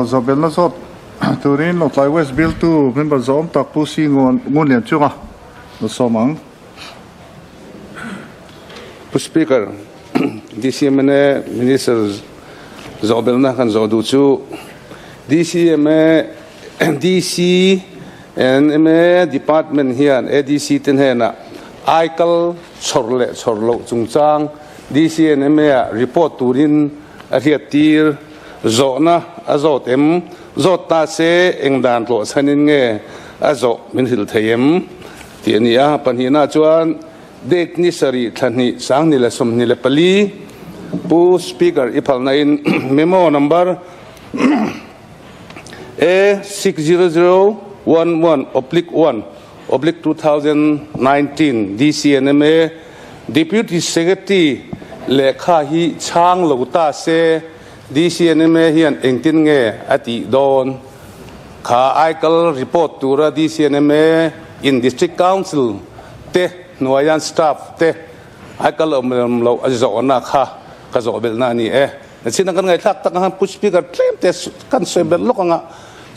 Zawhbelna zawt turin Lawngtlai West bialtu member zawhawm tak Pu Si Ngunlian chunga lo sawm ang. Pu Speaker, DCMNA Minister zawhbelna kan zawh duh chu DCMA DCNMA Department hian ADC te hnenah aikal chhawr leh chhawr loh chungchang DCNMA ah report turin a hriattir zawhna a zawt em? Zawt ta se eng dan tlawhchhanin nge a zawh min hrilh thei em? tih a ni a. Pahnihna chuan date ni sarih thla hnih 2024 Pu Speaker i phalna in memo number A 60011 oblique 1 oblique 2019 DCNMA Deputy Secretary lehkha hi chhang lo ta se DCNMA hian engtin nge a tih dawn? Kha aikal report tura DCNMA in District Council te hnuaian staff te aikal awm lem loh a zawhna kha ka zawh belhna a ni e. Nachhin a kan ngaihthlak tak ang khan Pu Speaker tlem te kan sawi belh lawk ang a,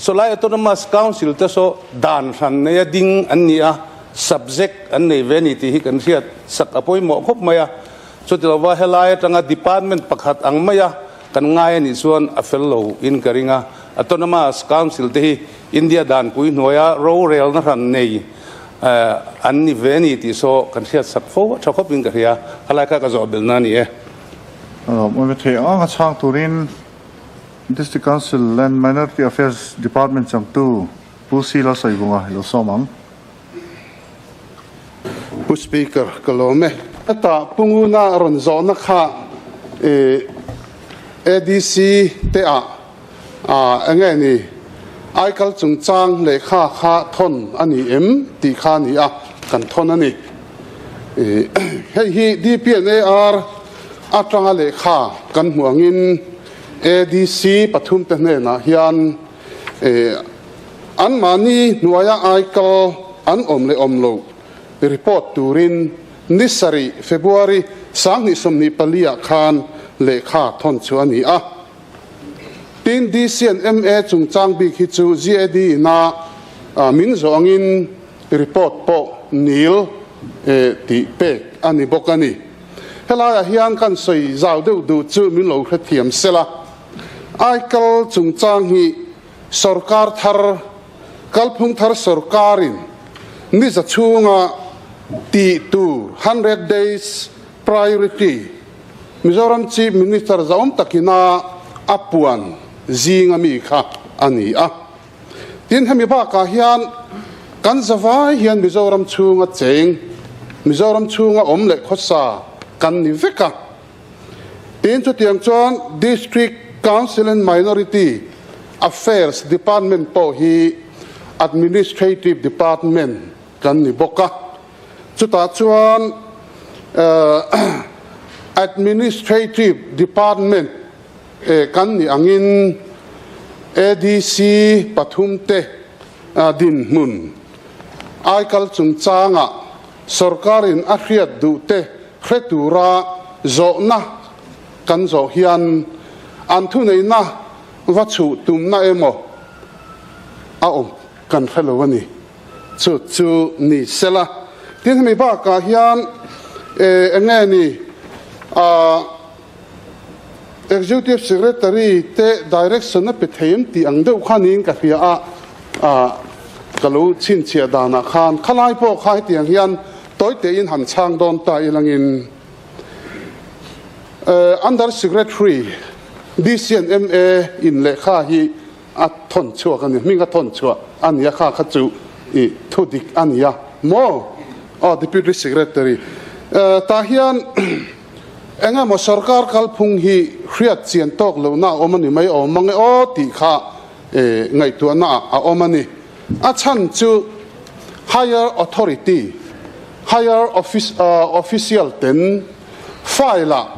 Sawlai Autonomous Council te saw dan hran neia ding an ni a, subject an nei ve a ni tih hi kan hriat sak a pawimawh khawp mai a. Chuti lova helai atanga department pakhat ang maia kan ngai a nih chuan a fel lo in ka ring a. Autonomous Council te hi India danpui hnuaia rorelna hran nei an ni ve a ni tih saw kan hriat sak fo a tha khawp in ka hria. Khalai kha ka zawh belhna a ni e. Awm thei ang a chhang turin District Council and Minority Affairs Department changtu Pu Si Lalsaivunga i lo sawm ang. Pu Speaker, ka lawm e. Heta Pu Nguna rawn zawhna kha ADC te ah enge ni aikal chungchang lehkha kha thawn a ni em tih kha a ni a, kan thawn a ni. Hei hi DPNAR atanga lehkha kan hmuh angin ADC pathumte hnenah hian anmahni hnuaia aikal an awm leh awm loh report turin ni sarih February 2024 ah khan lehkha thawn chu a ni a. Tin, DC and MA chungchang bik hi chu GAD ina min zawh angin report pawh nil tih pek a ni bawk a ni. Helaiah hian kan sawi zau deuh duh chu min lo hrethiam sela. Aikal chungchang hi sorkar thar, kalphung thar sorkarin niza chhunga tih tur 100 days priority Mizoram Chief Minister zahawm takina a puan zinga mi kha a ni a. Tin, hemi bakah hian kan zavai hian Mizoram chhunga cheng, Mizoram chhunga awm leh khawsa kan ni vek a. Tin, chutiang chuan District Council and Minority Affairs Department pawh hi Administrative Department kan ni bawk a. Chutah chuan Administrative Department kan nih angin ADC pathumte dinhmun aikal chungchangah sorkarin a hriat duhte hre tura zawhna kan zawh hian an thuneihna va chhuh tumna emaw a awm kan hre lo a ni. Chu chu ni sela. Tin hemi bakah hian eng nge ni Executive Secretary te direction a pe thei em tih ang deuh kha niin ka hria a, ka lo chhinchhiah danah khan khalai pawh kha hetiang hian tawi tein han chhang dawn ta ilangin Under Secretary DC and MA in lehkha hi a thawn chhuak a ni, hming a thawn chhuah a ni a, kha kha chu i thu dik a ni a maw? Aw Deputy Secretary, tah hian eng emaw sorkar kalphung hi hriat chian tawk lohna a awm a ni mai awm mang e aw tih kha ngaihtuahna ah a awm a ni. A chhan chu higher authority, higher office official ten file ah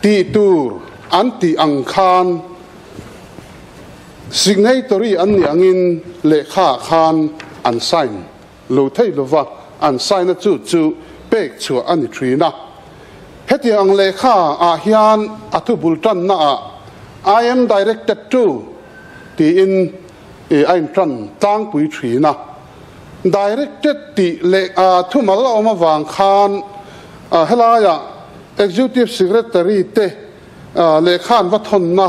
Tih tur an tih ang khan signatory an nih angin lehkha ah khan an sign lo thei lova, an sign a chu chu pek chhuah a ni thin a. Hetiang ang lehkha ah hian a thubul tanna ah I am directed to. tiin a inṭan tlangpui ṭhin a. Directed tih leh thumal a awm avang khan helaiah Executive Secretary te lehkha an va thawnna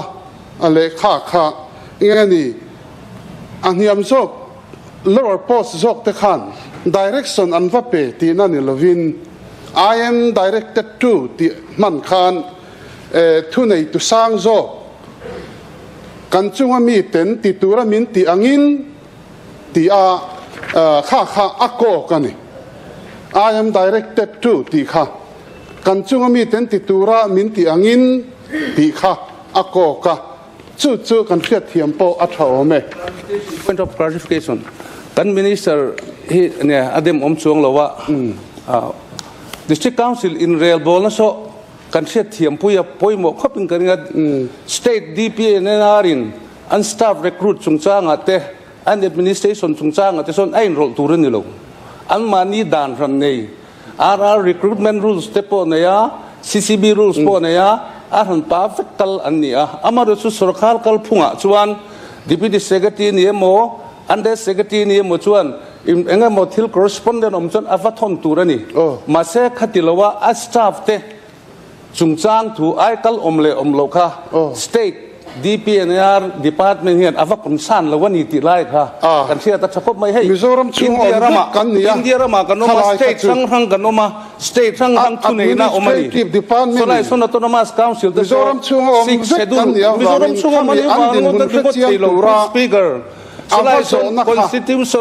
lehkha kha eng a ni? A hniam zawk, lower post zawk te khan direction an va pe tihna ni lovin I am directed to tih hman khan thuneitu sang zawk kan chunga mi ten ti tura min tih angin tih a kha kha a kawk a ni. I am directed to tih kha kan chunga mi ten ti tura min tih angin tih kha a kawk a, chu chu kan hriatthiam pawh a tha awm e. Point of clarification, Kan Minister hi nge a dem awm chuang lo a, District Council inrelbawlna saw Kan hriatthiam pui a pawimawh khawp in ka ring a, State DPNR in an staff recruit chungchangah te, an administration chungchangah te sawn a inrawlh tur a ni lo. Anmahni dan hran nei RR recruitment rules te pawh nei a, CCB rules pawh nei a, a hran pa vek kal an ni a. Amaherawhchu chu sorkar kalphungah chuan Deputy Secretary ni emaw, Under Secretary ni emaw chuan Eng emaw thil correspondent awm chuan a va thawn tur a ni. Mahse khati lo a, a staff te chungchang thu ai kal awm leh awm loh kha State DPNR Department hian a va concern lo a ni tih lai kha kan hriat a tha khawp mai. Hei India ramah India ramah kan awm a, state hrang hrang kan awm a, state hrang hrang thuneihna awm a ni. Sawlai sawn Autonomous Council te saw Sixth Schedule Mizoram chhunga awm a nih vang ngawt a ti ngawt thei lo Pu Speaker. A va zawhna kha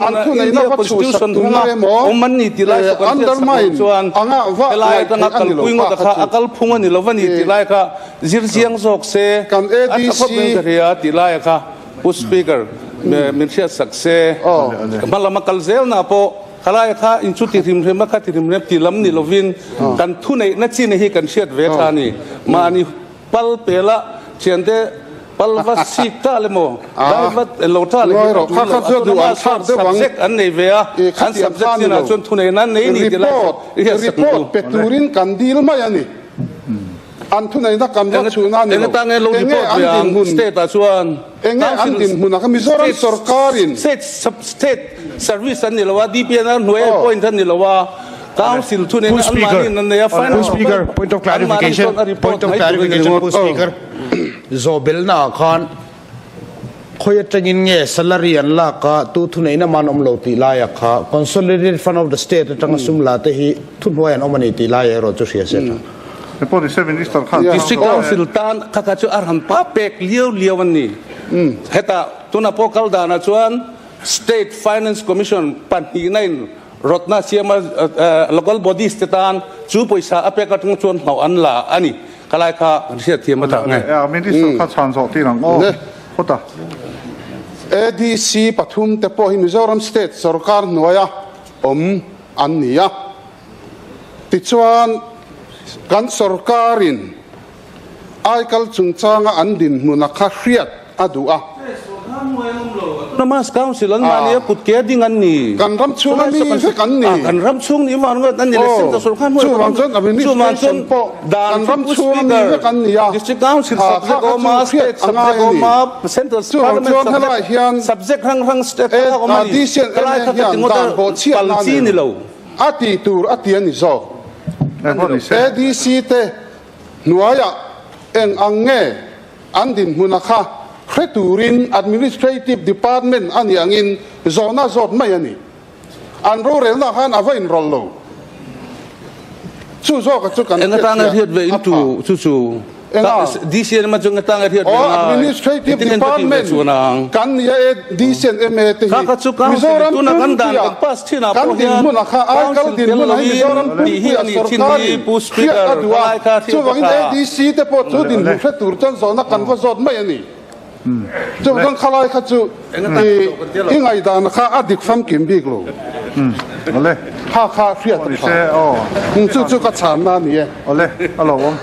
an thuneihna va chhuhsak tumna emaw undermine anga va ngaih theih a ni lo kha kha chu. Kan ADC Pal va sik ta le maw? Dai va lo ta le hi a tul lo. A tuna mah sawn subject an nei ve a, an subject chinah chuan thuneihna an nei ni ti lai chu i hian sak Report pe turin kan dil mai a ni. An thuneihna kan va chhuhna a ni lo. Eng atang nge lo report ve ang state ah chuan? Enge an dinhmun a? Mizoram sorkarin. State state service an ni lo a, DPNR hnuai a appoint an ni lo a. Council thuneihna an mahniin an nei a, Pu Speaker, point of clarification, point of clarification Pu Speaker, Zawhbelna ah khan khawi atangin nge salary an lak a, tu thuneihna man awm lo tih lai ah kha Consolidated Fund of the State atanga sum la te hi thuhnuai an awm a ni tih lai erawh chu hria se tha. District Council tan kha kha chu a ran pa pek liau liau an ni. Hetah tunah pawh kal danah chuan State Finance Commission pahnihna in Rawtna siama local bodies te tan chu pawisa a pek atang chuan hlauh an la a ni. Ka lai kha kan hriat thiam a tak nge. Minister kha chhan zawh tir ang aw. Phawt a. ADC pathum te pawh hi Mizoram State sorkar hnuaia awm an ni a. Tichuan kan sorkarin Aikal chungchanga an dinhmuna kha hriat a duh a. Autonomous Council an mahni a kut ke ding an ni. Kan ram chhunga mi vek an ni. Kan ram chhung nih vang ngawt an ni le Central Sorkar hnuai Chuvang chuan administration pawh kan ram chhunga mi vek an ni a. District Council subject awm a, State subject awm a, Central Chuvang chuan helai hian subject hrang hrang state hrang hrang awm a ni. DCNA hian dan bawhchhiatna a ni lo. A tih tur a ti a ni zawk. ADC te Hnuaiah eng ang nge an dinhmuna kha hre turin Administrative Department a nih angin zawhna zawt mai a ni. An rorelna khan a va inrawlh lo. Chu zawka chu kan Eng atanga hriat hriat ve a in pha. tu chu chu Enga? DCNM a chu eng atanga hriat ve Aw, ngai? Administrative Engtin nge an va tih ve Department chuan ang? kan nia e DCNMA te Kha hi kha chu council Mizoram tuna kan dan pumpuia kan pass thinah kan pawh hian dinhmuna kha aikal council tel dinhmuna hi lovin Mizoram tih hi pumpuia a nih thin hi sorkarin Pu hriat a Speaker duh a, ka lai kha hriat a chuvangin tha. ADC te pawh chu dinhmun hre tur chuan zawhna kan va zawt mai a ni. Chuvang khalai kha chu i ngaihdan kha a dik famkim bik lo. Kha kha hriat a tha. Chu chu ka chhanna a ni e. Awle, a lo awm.